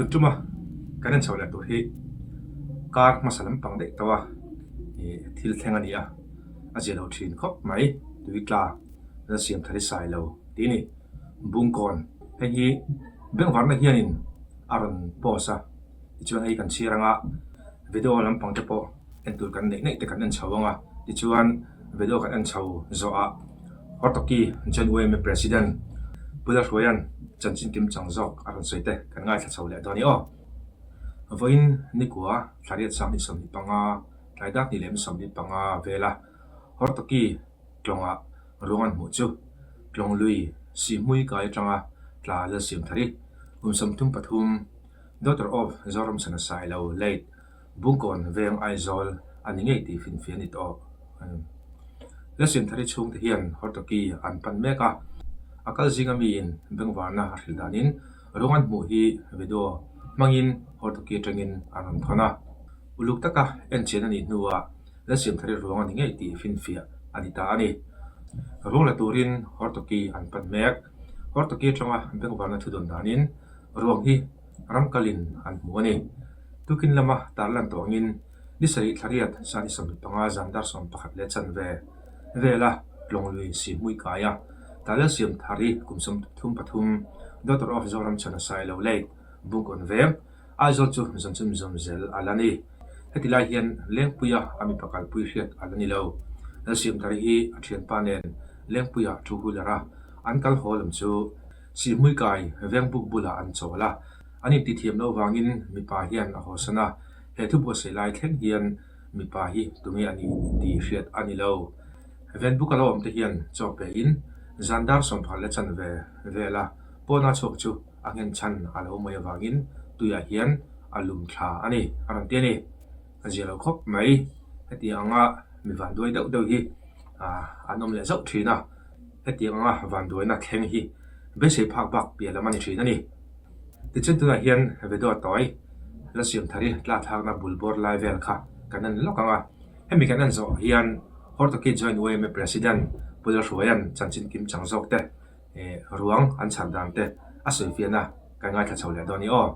Tun tuma kan en chho leh tur hi kar hmasa lampang daih tawh a ih thil thleng a ni a, a zia lo thin khawp mai tui tla la siam thar i sai lo tih a ni. Bungkawn hei hi bengvarna hianin a rawn post a tichuan hei kan chhiar anga video lampang te pawh en tur kan neih neih te kan en chho ang a tichuan video kan en chho zawh ah Hortoki John Wayne President Pu Lalhruaia'n chanchin kim chang zawk a rawn sawi te kan ngaithla chho leh dawn i aw. Vawiin nikua thlariat 2025 tlai dak ni leh 25 vela Hortoki tlawngah ruang an hmuh chu tlawng lui Sihhmui kai atanga tla Lalsiamthari kum 33 Daughter of Zoramchhana Sailo late Bungkawn veng Aizawl a ni ngei tih finfiah a ni tawh. Lalsiamthari chhungte hian Hortoki an pan mek a, a kal zinga miin bengvarna a hrilh danin ruang an hmuh hi video hmangin Hortoki atangin an rawn thawn a. Uluk taka enchian a nih hnuah Lalsiamthari ruang a ni ngei tih finfiah a ni ta a ni. Ruang la turin Hortoki an pan mek. Hortoki atanga bengvarna thu dawn danin ruang hi ram kalin an hmu a ni. Tukin lama tarlan tawh angin ni sarih thlariat sani 15 zan dar 11 leh chanve vela Tlawnglui Sihhmui kai a, Talel Siamthari kum 33, daughter of Zoramchhana Sailo late Bungkawn veng, Aizawl chu zawn chhunzawm zel a la ni. Heti lai hian Lengpuia a mipa kalpui hriat a la ni lo. Lalsiamthari hi a thianpa nen Lengpuia two wheeler a an kal haw lam chu Sihhmui kai vengbuk bulah an chawl a, an intithiam loh vangin mipa hian a hawsan a, he thu buatsaih lai thleng hian mipa hi tunge a nih tih hriat a ni lo. Venbuk a lo awm te hian chaw pe in zan dar sawmphal leh chanve vela pawna chhuak chu a nghen chhan a lo mai avangin tuiah hian a lum thla a ni, a rawn ti a ni. A zia lo khawp mai. Hetiang anga mi vanduai deuh deuh hi an awm leh zauh thin a. Hetiang anga vanduaina thleng hi beisei phak bak piah lam a ni thin a ni. Tichuan tunah hian video tawi la siam thar i tlakthlakna bul bawr lai vel kha kan en lawk ang a. Hemi kan en zawh hian Hortoki Joint yma President Pu Lalhruaia'n chanchin kim chang zawk te ruang an chhar dan te a sawi fiahna kan ngaithla chho leh dawn a ni aw.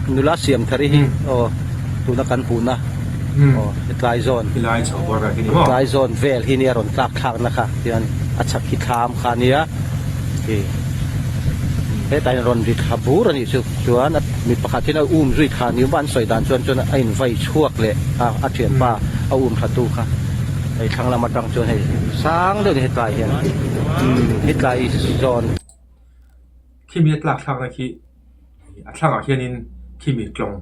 Nula siam thar i hi aw tuna kan hmuhna aw hetlai zawn hetlai zawn vel hi nia rawn tlak thlakna kha tian a chhak hi thlam kha ania ih hetah hian rawn ri thla bur a nih chu chuan mi pakhat hian a um zui thla ni awm a an sawi dan chuan chuan a invai chhuak leh a a thianpa a um thla tu kha. Hei thlang lam atang chuan hei sang deuh a ni hetlai hian hetlai zawn. Khimi a tlak thlakna khi a thlangah hianin khimi tlawng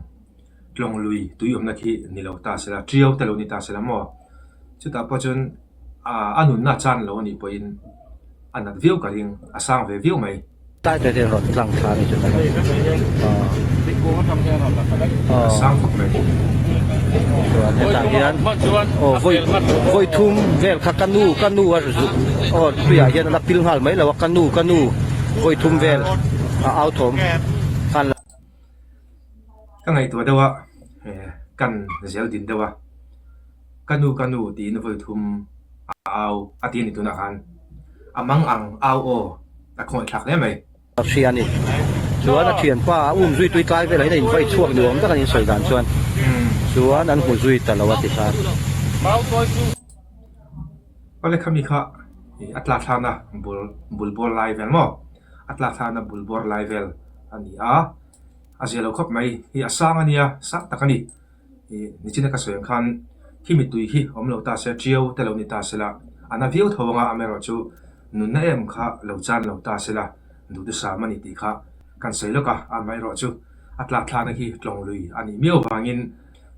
tlawng lui tui awmna khi ni lo ta sela tiau te lo ni ta sela maw chutah pawh chuan a nunna chan lo a nih pawhin a nat viau ka ring a sang ve viau mai. Tlai te hian rawn tlang thla a ni chu tak a A sang khawp mai. Chuan hetah hian aw vawi vawi thum vel kha ka nu ka nu a zuk aw tuiah hian a la pil nghal mai lo a ka nu ka nu vawi thum vel a au thawm khan la. Ka ngaihtuah deuh a kan zel din deuh a ka nu ka nu tiin vawi thum a au a ti a ni tunah khan a mang ang au aw a khawngaih thlak hle mai. A hria a ni. Chuan a thianpa a um zui tui tlai velah hian a invai chhuak ni awm tak a ni sawi dan chuan chuan an hmu zui ta lo a ti khan. Awle khami kha a tlak thlakna bul bul bawr lai vel maw a tlak thlakna bul bawr lai vel a ni a a zia lo khawp mai hi a sang a nia sang tak a ni. Ih nichina ka sawi ang khan khi mitui hi awm lo ta se, tiau te lo ni ta se la, a na viau tho anga amaherawh chu nunna em kha lo chan lo ta se la, duhthusam a ni tih kha kan sawi lawk a, amaherawh chu a tlak thlakna khi tlawng lui a nih miau vangin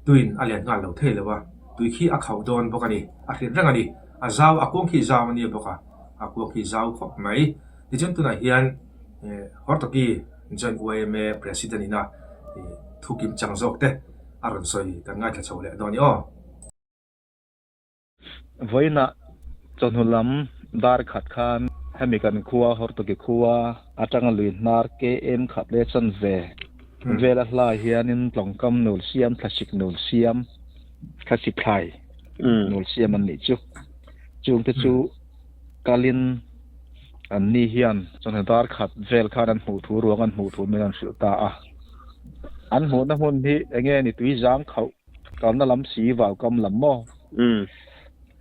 tuin a lian nghal lo thei lo a, tui khi a khauh dawn bawk a ni, a hrilh reng a ni, a zau a kuang khi zau a nia bawk a, a kuang khi zau khawp mai. Tichuan tunah hian Hortoki Joint yma President ina thu kim chang zawk te a rawn sawi kan ngaithla chho leh dawn a ni aw. Vawiinah chawhnu lam dar khat khan hemi kan khua Hortoki khua atanga lui hnar KM khat leh chanve vela hlai hianin tlawngkam nul siam thlasik nul siam thlasik thlai nul siam an nih chu. Chungte chu. Kalin an ni hian chawhnu dar khat vel khan an hmuh thu ruang an hmuh thu min rawn hrilh ta a. An hmuhna hmun hi enge ni tui zang khauh kalna lam si vau kam lam maw?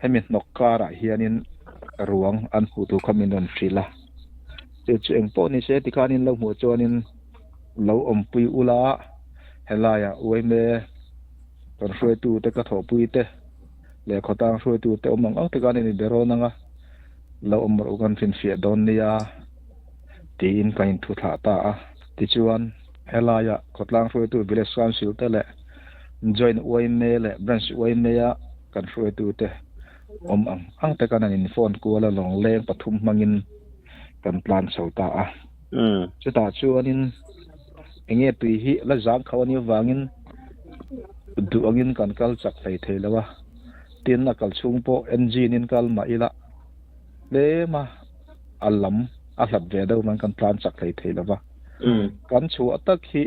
Hemi hnawk karah hianin ruang an hmuh thu kha min rawn hrilh a. Chu chu eng pawh ni se tikhan in lo hmuh chuanin lo awmpui ula helaiah uaime kan hruaitute ka thawhpuite leh khawtlang hruaitute awm ang ang te khan in berawn anga lo awm rawh u kan finfiah dawn nia tiin kan inthu thlah ta a. Tichuan, helaia khawtlang hruaitu Village Council te leh Joint yma leh Branch yma-a kan hruaitute awm ang ang te khan an in phone kual a lawngleng pathum hmangin kan tlan chho ta a. Chutah chuanin enge tui hi la zang kho anih avangin duh angin kan kal chak hlei thei lo a, tin a kal chhung pawh engine in kal mah ila tlem a a lam a hlat ve deuh nan kan tlan chak hlei thei lo va. Kan chhuah tak hi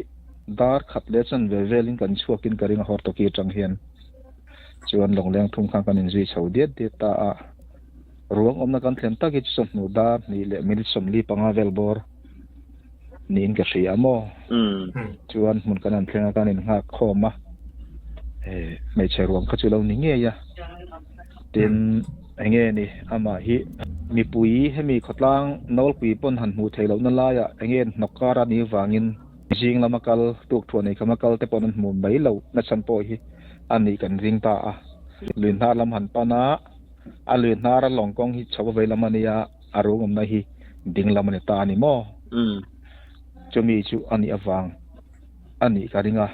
dar khat leh chanve velin kan chhuakin ka ring a Hortoki atang hian chuan lawngleng thum khan kan inzui chho diat diat ta a. Ruang awmna kan thlen tak hi chu chawhnu dar hnih leh minute 45 vel bawr niin ka hria a maw? Chuan hmun kan han thleng a, kan innghak khawm a, hmeichhe ruang kha chu lo ni ngei a. Tin, enge ni amah hi mipui hemi khawtlang nawlpui pawn han hmuh theih lohna laiah enge hnawk kar a nih vangin zing lama kal, tukthuan ei khama kal te pawn an hmu mai lo nachhan pawh hi a nih kan ring ta a. Lui hnar lam han pan a. A lui hnara lawng kawng hi chho vei lam a nia, a ruang awmna hi ding lam a ni ta a ni maw? Chumi chu a nih avang a nih ka ring a,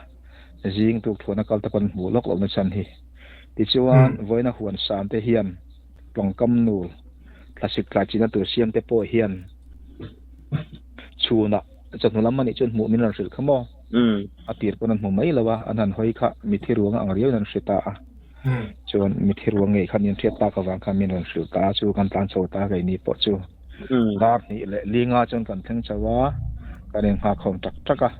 zing tuk thuana kal te pawn hmuh lawk lohna chhan hi. Tichuan, vawiina huan san te hian tlawngkam nul thlasik tlai china tur siam te pawh hian chhunah chawhnu lam a nih chuan hmuh min rawn hrilh kha maw? A tir pawn an hmu mai lo a, an han hawi kha mithi ruang ang riauin an hre ta a. Chuan mithi ruang ngei khan in hriat tak avang khan min rawn hrilh ta a, chu kan tlan chho ta keini pawh chu dar hnih leh linga chuan kan thleng chho a, kan inghak khawm tak tak a,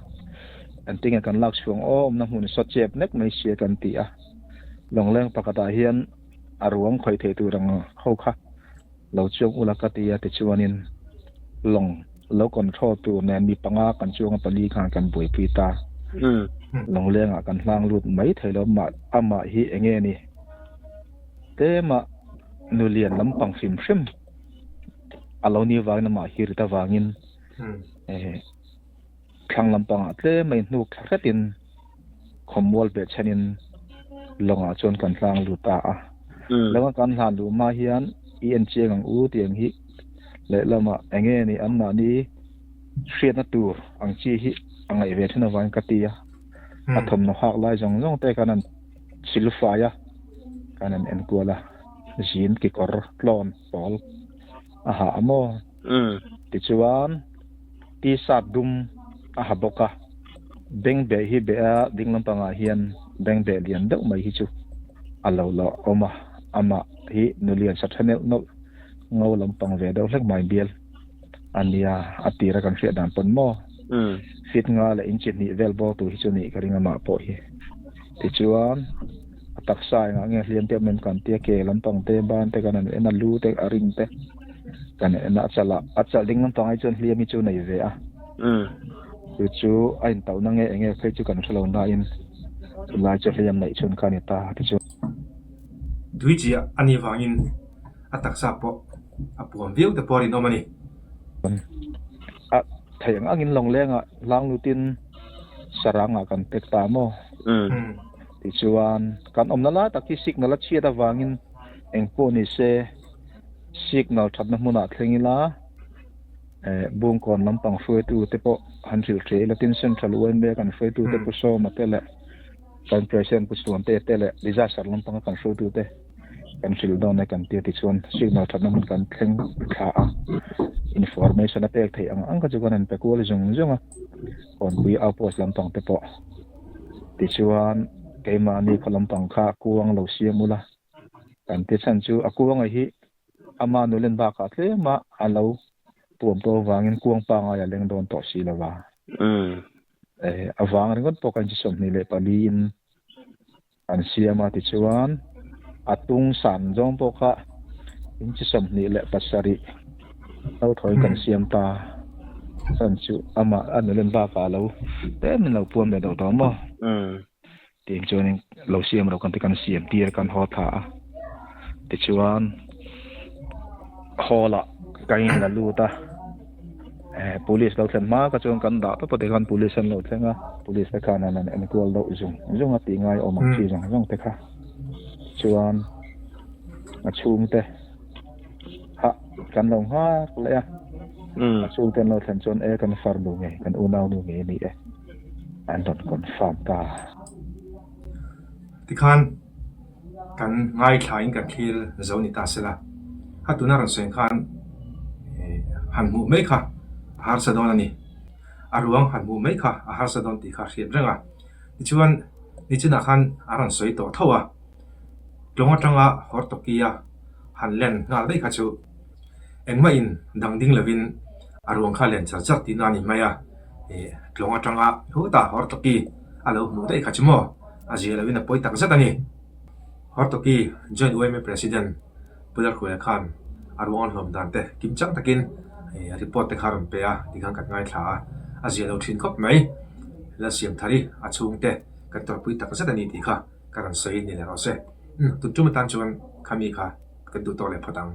engtinge kan lak chhuang aw awmna hmun saw chep nek mai sia kan ti a, lawngleng pakhatah hian a ruang khawih theih tur ang ho kha lo chuang ula ka ti a tichuanin lawng lo control tur nen mi panga kan chuang a pali khan kan buaipui ta. Lawnglengah kan hlang lut mai thei lo mah amah hi enge ni tlema nu lian lampang hrim hrim a lo ni vangin amah hi rit avangin thlang lampangah tlema inhnuk thla hretin khawmual beh chhenin lawngah chuan kan hlang lut ta a. Lawnga kan hlan luh hma hian i en chiang ang u tih ang hi lehlamah enge ni anmahni hriatna tur ang chi hi a ngaih ve thin avangin ka ti a. A thawmhnaw hak lai zawng zawng te khan an sil fai a, khan an enkual a, zin kekawr tlawn pawl a ha a maw? Tichuan T-shirt dum a ha bawk a, bengbeh hi beh a ding lampangah hian bengbeh lian deuh mai hi chu a lo la awm a, amah hi nulian sa tha neuh neuh ngo lampang ve deuh hlek mai bial a nia, a tira kan hriat dan pawn maw? Feet nga leh inchi hnih vel bawr tur hi chu nih ka ring amah pawh hi. Tichuan a taksa engah nge hliam te awm em kan tia ke lampang te ban te kan han en a lu te a ring te kan en a a chal ah a chal ding lampang ai chuan hliam hi chu nei ve a chu chu a intauhna nge enge phei chu kan hrelo nain chulai chu hliam neih chhun kha a ni ta tichuan. Tui chiah a nih vangin a taksa pawh a puam viau te pawh a rinawm a ni. A theih ang angin lawnglengah hlang lutin sarangah kan pek ta maw? Tichuan kan awmna lai tak hi signal a chhiat avangin engpawh ni se signal thatna hmunah thleng ila Bungkawn lampang hruaitu te pawh han hrilh hreh ila tin Central yma kan hruaitu te Pu Sawma te leh Kan President Pu Suante te leh disaster lampanga kan hruaitute kan hrilh dawn e kan tia tichuan signal thatna hmun kan thleng thla a, information a pek theih ang ang kha chu kan han pe kual zung zung a, Kawnpui outpost lampang te pawh tichuan keimahni khaw lampang kha kuang lo siam ula kan ti chhan chu a kuanga hi ama nulen bakah tlema a lo puam tawh avangin kuang pangai a leng dawn tawh si lo va. A vang ringawt pawh kan chi 24 in an siam a tichuan a tung san zawng pawh kha Inchi 27 lo thawiin kan siam ta. Chhan chu amah a nulen bakah lo tlem in lo puam leh deuh tawh maw? Tiang chuanin lo siam loh kan ti kan siam tir kan haw thla a. Tichuan hall ah ka in la lut a, police lo thlen hma kha chuan kan dah tawp a tikhan police an lo thleng a, police te khan an han enkual deuh zung zung a tih ngai awm ang chi zawng zawng te kha. Chuan a chhungte hah kan lo nghak leh a, a chhungte an lo thlen chuan e kan farnu ngei kan unau nu ngei a ni e an rawn confirm ta. Tikhan kan ngaithlain kan thlir zo ni ta sela, a tuna rawn sawi khan han hmuh mai kha a harsa dawn a ni. A ruang han hmuh mai kha a harsa dawn tih kha a hriat reng a. Tichuan nichinah khan a rawn sawi tawh tho a, tlawng atanga Hortokia han len nghal daih kha chu engmah in dang ding lovin a ruang kha len char char tihna a ni mai a, ih tlawng atanga hutah Hortoki a lo hmuh daih kha chu maw a zia lovin a pawi tak zet a ni. Hortoki Joint yma President Pu Lalhruaia khan a ruang a hlawm dan te kim chang takin report te kha a rawn pe a tikhan kan ngaithla a, a zia lo thin khawp mai. Lalsiamthari a chhungte kan tawrhpui tak zet a ni tih kha ka rawn sawi ni leh rawh se. Tun tum atan chuan khami kha kan duh tawk leh phawt ang.